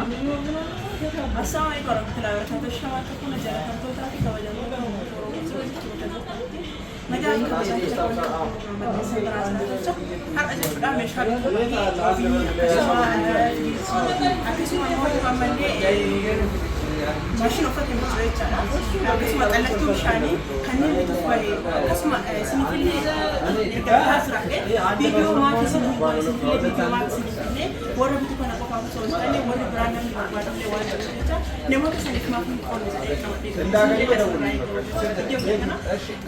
Assalamu alaikum warahmatullahi wabarakatuh. Shama akka kuna jaalatamtootaa fi kabajamtoota uummata Oromoo jiru jirtu bakka jirtanitti nagaa fi kabajaa keessa wanta Muhammad biraa jiraatu jecha har'a jechuudha meeshaa bituu bahee akkasuma firiijii akkasuma immoo ammallee maashina uffata miiccu jechaadha. Akkasuma xallattuu bishaanii kanneen bituuf bahe akkasuma isinifillee erga bitaa jiraadhe viidiyoo maaf isin hin goone, isinifillee viidiyoo maaf isin hin finne, warra bitu kana qofaaf osoo hin taane warri biraa namni barbaadullee waan jiruuf jecha namoota saniif maaf hin qoonne jedhee qabadhee dhufe. Isinillee asirraa eegamu jechuudha. Viidiyoo kana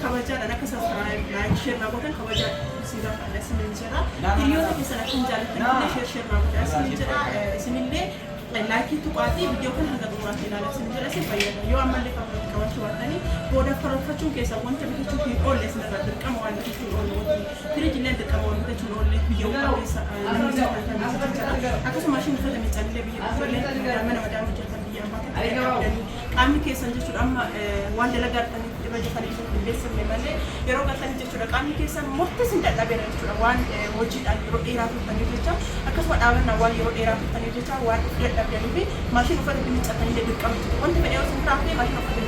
kabajaadhaan akka subscribe, like, share naa gootan kabajaa isin gaafadha isinin jedha. Hiriyoota keessan akka hin jaallattanillee share share naa godhaa isinin jedha. Isinillee like tuqaatii viidiyoo kana hanga xumuraatti ilaalaa isin jedha, isin fayyada. Yoo ammallee karoora qabachuu baattanii booda karoorfachuun keessan wanta bitachuu hin oolle isinirra dirqama waan bitachuu hin oolle, wanti firiijillee dirqama waan bitachuu hin oolle biyya uffaa keessa namni bituu kan bitatu jechaadha. Akkasuma ishiin uffata miiccanillee biyya biyyoolee mana madaamii hojjetan biyya ambaa keessatti qabdanii qaamni keessan jechuudha amma waan dalagaa dhufaniif irra jirtaniif isin hin beeksifne malee yeroo galtanii jechuudha qaamni keessan murtii isin dadhabeera jechuudha, waan hojiidhaan yeroo dheeraa turtaniif jecha, akkasuma dhaabannaan waan yeroo dheeraa turtaniif jecha waan of dadhabdanii fi maashina uffata itti miiccattanillee dirqama jechuudha. Wanti fedhe yoo isin biraa hafe maashina uffata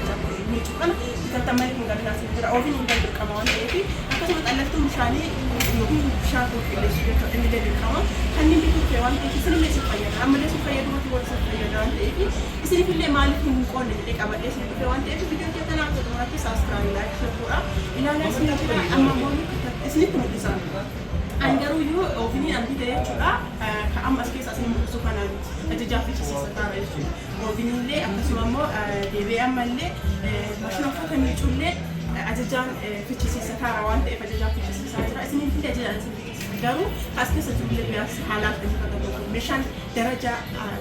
miiccuu kana bitattan malee hin galinaa isin jira. Ofiin hin dirqama waan ta'eef, akkasuma xallattuun bishaanii yookiin bishaan qulqulleessu jechuudha, innillee dirqama. Kanneen bituu ta'e waan ta'eef isinillee isin fayyada. Ammallee isin fayyadu mati warra isin fayyada waan ta'eef isinifillee maaliif hin qoonne jedhee qabadhee isin dhufe waan ta'eef viidiyoo kee kana akka xumuraatti subscribe, like, share godhaa ilaalaa isin jira. Amma immoo isinitti mul'isa. An garuu iyyuu oofiniin an bite jechuudha. Ka amma as keessa isin mul'isu kanaan ajajaa fichisiisa taara jechuudha. Oofiniillee akkasuma immoo deebi'ee ammallee maashina uffata miicuullee ajajaan fichisiisa taara waan ta'eef ajajaan fichisiisaa jira. Isiniin illee ajajaan isin fichisiisa. Garuu as keessa jirullee biyyaas haalaan kan fakkaatu meeshaan darajaa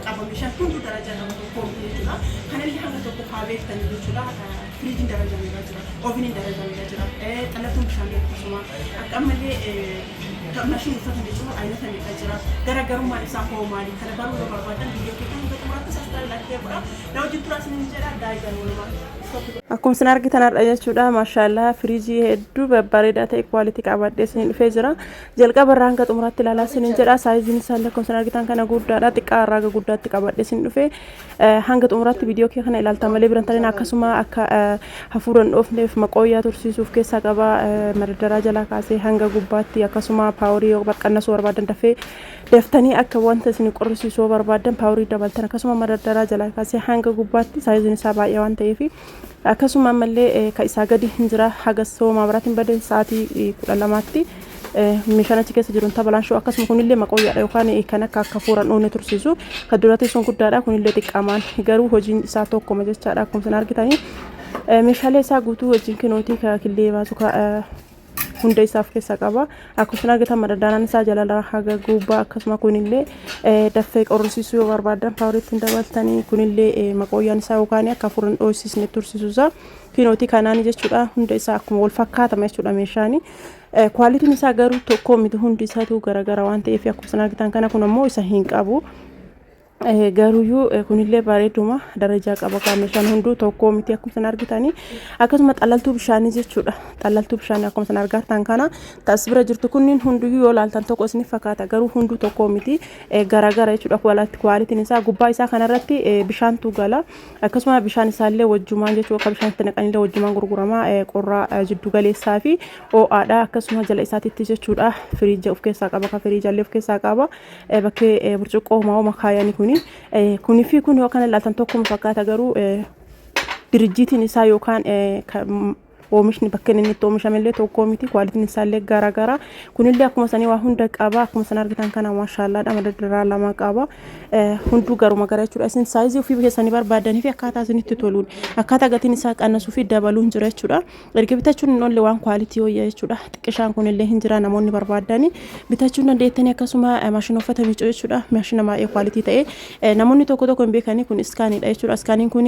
qaba. Meeshaan hunduu darajaa qaba, tokko miti jechuudha. Kanallee hanga tokko haa beektanii jechuudha. Firiijiin darajaa meeqa jira? Ooviniin darajaa meeqa jira? Xallattuun bishaanii akkasuma. Akka ammallee maashinii uffata miicuu aynata meeqa jira? Garaagarummaan isaa hoo maali? Kana baruu yoo barbaadan viidiyoo kee kan hanga xumuraatti subscribe, like godha. Na wajjin turaa isiniin jedha. Daa'imman walumaa. Akkuma isin argitan har'a jechuudha, maashaallah, firiijii hedduu babbareedaa ta'e quality qabadhee isin dhufee jira. Jalqaba irraa hanga xumuraatti ilaalaa isiniin jedha. Saayiziin isaa illee akkuma isin argitan kana guddaadha. Xiqqaa irraa hanga guddaatti qabadhee isin dhufee hanga xumuraatti viidiyoo kee kana ilaalta malee biran taleen. Akkasuma akka hafuura hin dhoofneef maqooyyaa tursiisuuf keessaa qaba, madaddaraa jalaa kaasee hanga gubbaatti. Akkasuma paaworii yoo baqqannasuu barbaadan, dafee daftanii akka wanta isin qorrisiisuu barbaadan paaworii dabaltan, akkasuma madaddaraa jalaa kaasee hanga gubbaatti saayiziin isaa baay'ee waan ta'eef. Akkasuma ammallee ka isaa gadi hin jira, haga soomaa biraatiin badee sa'aatii 12tti meeshaan achi keessa jiru tabalaanshu. Akkasuma kunillee maqooyyaadha yookaan kan akka hafuura hin dhoofne tursiisu. Kan duratti sun guddaadha, kunillee xiqqaamaan, garuu hojiin isaa tokkoma jechaadha. Akkuma isin argitanii meeshaalee isaa guutuu wajjin kinootii ka killee baasu ka hunda isaaf keessa qaba. Akkuma argitan madadaanaan isaa jala haga gubbaa. Akkasuma kunillee daffee qorrisiisuu yoo barbaadan paaworii ittiin dabaltanii, kunillee maqooyyaan isaa yookaan akka hafuura hin dhoofsisne tursiisu isaa kinootii kanaan jechuudha. Hunda isaa akkuma wal fakkaatama jechuudha meeshaani. Kwaalitiin isaa garuu tokko miti, hundi isaatu garagara waan ta'eef. Akkuma isin argitan kana kun ammoo isa hin qabu. Garuuyyuu kunillee bareeduma, darajaa qaba kaa, meeshaan hunduu tokko miti akkuma isin argitanii. Akkasuma xalaltuu bishaanii jechuudha. Xalaltuu bishaanii akkuma isin argartan kana tas bira jirtu kunniin hunduyyuu yoo laaltan tokko isin fakkaata, garuu hunduu tokko miti, garagara jechuudha kwaalitiin isaa. Gubbaa isaa kanarratti bishaantu gala. Akkasuma bishaan isaallee wajjumaan jechuudha, akka bishaan itti naqanillee wajjumaan gurgurama. Qorraa jiddu galeessaa fi ho'aadha. Akkasuma jala isaatitti jechuudha firiija of keessaa qaba, ka firiijallee of keessaa qaba. Bakkee burcuqqoo homaa homa kaayanii kuni kunii fi kun yoo kana ilaaltan tokkuma fakkaata, garuu dirijjiitiin isaa yookaan oomishni bakka inni itti oomishamellee tokko miti, kwaalitiin isaallee garaagara. Kunillee akkuma sanii waa hunda qaba. Akkuma sana argitan kana maashaallaadha, madaddaraa lama qaba, hunduu garuma gara jechuudha. Isin saayizii ofii keessanii barbaadanii fi akkaataa isinitti toluun akkaataa gatiin isaa qannasuu fi dabaluun jira jechuudha. Erga bitachuun hin oolle waan kwaalitii wayyaa jechuudha. Xiqqishaan kunillee hin jira, namoonni barbaadanii bitachuun dandeettanii. Akkasuma maashina uffata miicuu jechuudha, maashina baay'ee kwaalitii ta'e namoonni tokko tokko hin beekanii, kun iskaaniidha jechuudha. Iskaaniin kun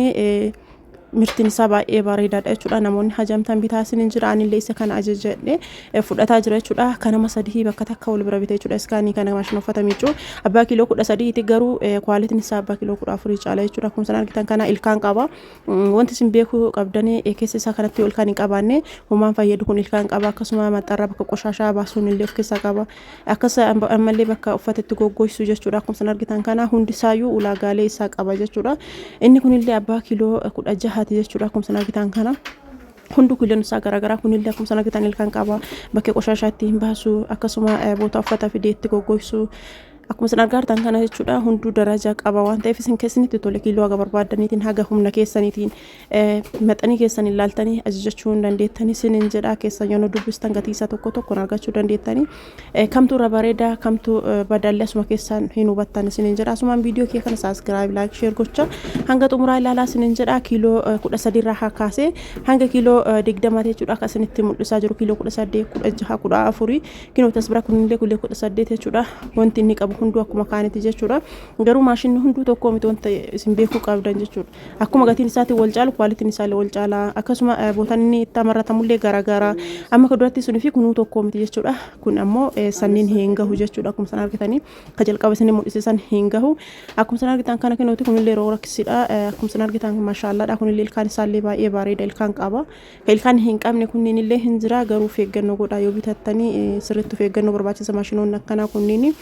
Mirtiin isaa baay'ee bareedaadha jechuudha. Namoonni hajamtan bitaa isiniin jira. Anillee isa kana ajajadhe fudhataa jira jechuudha. Kanama sadii bakka takka wal bira bite jechuudha. Iskaanii kana maashina uffata miicuu abbaa kiiloo 13ti, garuu kwaalitiin isaa abbaa kiiloo 14 caala jechuudha. Akkuma isin argitan kana ilkaan qaba. Wanti isin beekuu qabdanii, keessa isaa kanatti ilkaan hin qabaanne homaan fayyadu. Kun ilkaan qaba. Akkasuma maxxarraa bakka qoshaashaa baasuun illee of keessaa qaba. Akkas ammallee bakka uffata itti goggogsuu jechuudha. Akkuma isin argitan kana hundisaayyuu ulaagaalee isaa qaba jechuudha. Inni kunillee abbaa kiiloo 16ti jechuudha. Akkuma isin argitan kana hundu kiiloon isaa garaagaraa. Kunillee akkuma isin argitan ilkaan qaba, bakkee qoshaashaa itti hin baasu, akkasuma boota uffata fidee itti goggogsuu. Akkuma isin argaa jirtan kana jechuudha, hunduu daraja qaba waan ta'eef, isin keessanitti tole kiiloo haga barbaaddaniitiin, haga humna keessaniitiin, maxanii keessan ilaaltanii ajajachuu hin dandeettanii isiniin jedha. Keessan yoo nu dubbistan gatii isaa tokko tokkoon argachuu dandeettanii, kamtu irra bareeda, kamtu badaallee asuma keessaan hin hubattan isiniin jedha. Asumaan viidiyoo kee kana subscribe, like, share gocha hanga xumuraa ilaalaa isiniin jedha. Kiiloo 13 irraa haa kaasee hanga kiiloo 20 jechuudha. Akka isinitti mul'isaa jiru kiiloo 18, 16, 14 kiiloo tas bira. Kunillee kiiloo 18 jechuudha. Wanti inni qabu hunduu akkuma kaanitti jechuudha. Garuu maashinni hunduu tokko miti, wanta isin beekuu qabdan jechuudha. Akkuma gatiin isaatiin wal caalu, kwaalitiin isaallee wal caala. Akkasuma bootaan inni itti amarratamullee garaagara. Amma ka duratti sunii fi kunuu tokko miti jechuudha. Kun ammoo sanniin hin gahu jechuudha. Akkuma san argitanii ka jalqaba isin mul'isisan hin gahu. Akkuma san argitan kana kinooti, kunillee yeroo rakkisidha. Akkuma san argitan maashaallaadha. Kunillee ilkaan isaallee baay'ee bareeda, ilkaan qaba. Ka ilkaan hin qabne kunniin illee hin jira, garuu of eeggannoo godhaa yoo bitattanii. Sirriitti of eeggannoo barbaachisa. Maashinoonni akkanaa kunniin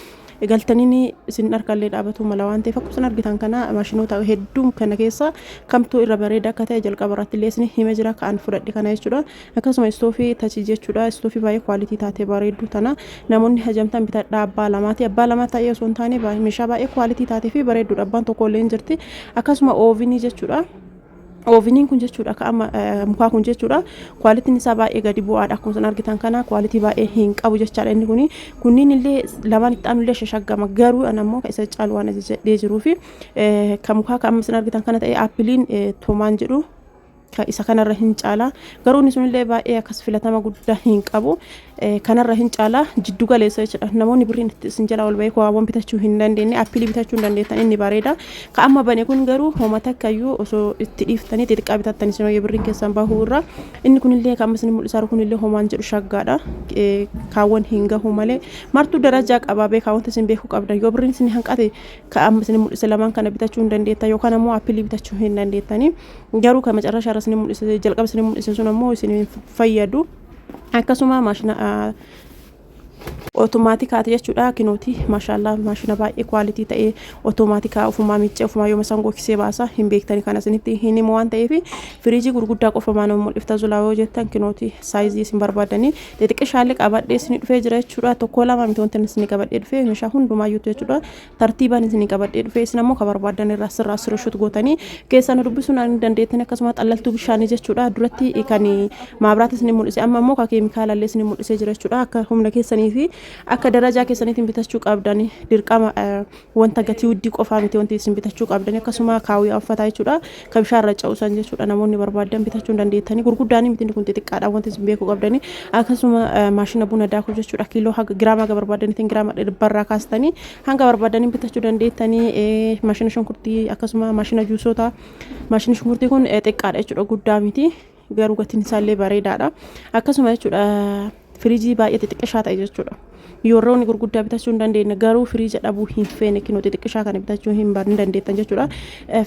galtaniin isin harkallee dhaabatu mala waan ta'eef. Akkuma isin argitan kana maashinoota hedduu kana keessa kamtuu irra bareeda akka ta'e jalqaba irratti illee isin hime jira, ka'an fudhadhe kana jechuudha. Akkasuma istoofii tachii jechuudha. Istoofii baay'ee kwaalitii taate bareedduu tana namoonni hajamtan bitadhaa. Abbaa lamaati. Abbaa lama ta'ee osoo hin taane, meeshaa baay'ee kwaalitii taatee fi bareedduudha. Abbaan tokko illee hin jirti. Akkasuma oovinii jechuudha. Ooviniin kun jechuudha, akka amma mukaa kun jechuudha, kwaalitiin isaa baay'ee gadi bu'aadha. Akkuma isin argitan kana kwaalitii baay'ee hin qabu jechaadha inni kuni. Kunniin illee lamaan itti aanu illee shashaggama, garuu an ammoo isa caalu waan ajajadhee jiruu fi kan mukaa kan amma isin argitan kana ta'e aappiliin toomaan jedhu isa kanarra hin caala. Garuu inni sunillee baay'ee akkas filatama guddaa hin qabu, kanarra hin caala, jiddu galeessa jechuudha. Namoonni birriin itti isin jala ol bahee kowaawwan bitachuu hin dandeenye appilii bitachuu hin dandeettan, inni bareeda. Ka amma bane kun garuu homa takkayyuu osoo itti dhiiftanii xixiqqaa bitattan isin hooyyee birriin keessan bahuu irra. Inni kunillee kan amma isin mul'isaa jiru kunillee homaan jedhu shaggaadha. Kaawwan hin gahu malee martuu darajaa qabaa beekaa. Wanta isin beekuu qabdan, yoo birriin isin hanqate ka amma isin mul'ise lamaan kana bitachuu hin dandeettan, yookaan ammoo appilii bitachuu hin dandeettanii. Garuu kan macarrashaa irra isin mul'ise, jalqaba isin mul'ise sun ammoo isin fayyadu. Akkasuma maashina otomaatikaati jechuudha. Kinooti, maashaallaa, maashina baay'ee kwaalitii ta'ee otomaatikaa, ofumaa miiccee, ofumaa yooma san gogsee baasa. Hin beektani kana isinitti hin himu waan ta'eef. Firiijii gurguddaa qofa maan mul'ifta zulaa yoo jettan, kinooti saayizii isin barbaadanii xixiqqishaallee qabadhee isin dhufee jira jechuudha. Tokko lama miti wanti isin qabadhee dhufee, meeshaa hundumaayyuutu jechuudha. Tartiibaan isin qabadhee dhufee, isin ammoo ka barbaadan irraa sirraa sirrishut gootanii keessaa nu dubbisuun ni dandeettan. Akkasuma xallaltuu bishaanii jechuudha. Duratti kan maabiraata isin mul'ise, amma ammoo ka keemikaalallee isin mul'isee jira jechuudha. Akka humna keessanii fi akka darajaa keessaniitiin bitachuu qabdan dirqama. Wanta gatii wuddii qofaa miti wanti isin bitachuu qabdan. Akkasuma kaawwiyaa uffataa jechuudha, ka bishaan irra ca'usan jechuudha. Namoonni barbaadan bitachuu hin dandeettanii. Gurguddaanii miti, kun xixiqqaadha wanti isin beekuu qabdanii. Akkasuma maashina buna daakuu jechuudha. Kiiloo haga giraama haga barbaadaniitiin, giraama dhibbarraa kaastanii hanga barbaadanii bitachuu dandeettanii. Maashina shunkurtii, akkasuma maashina juusotaa. Maashinni shunkurtii kun xiqqaadha jechuudha, guddaa miti, garuu gatiin isaallee bareedaadha. Akkasuma jechuudha, firiijii baay'ee xixiqqishaa ta'e jechuudha. Yeroo gurguddaa bitachuu hin dandeenye garuu firiija dhabuu hin feene, kinoo xixiqqishaa kana bitachuu hin dandeettan jechuudha.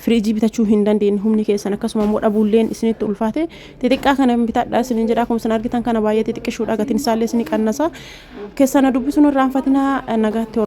Firiijii bitachuu hin dandeenye humni keessan, akkasuma immoo dhabuulleen isinitti ulfaate, xixiqqaa kana bitadhaa isinin jedha. Akkuma isin argitan kana baay'ee xixiqqishuudha, gatiin isaallee isinii qannasa. Keessana dubbisuun irraanfatinaa. Nagaatti.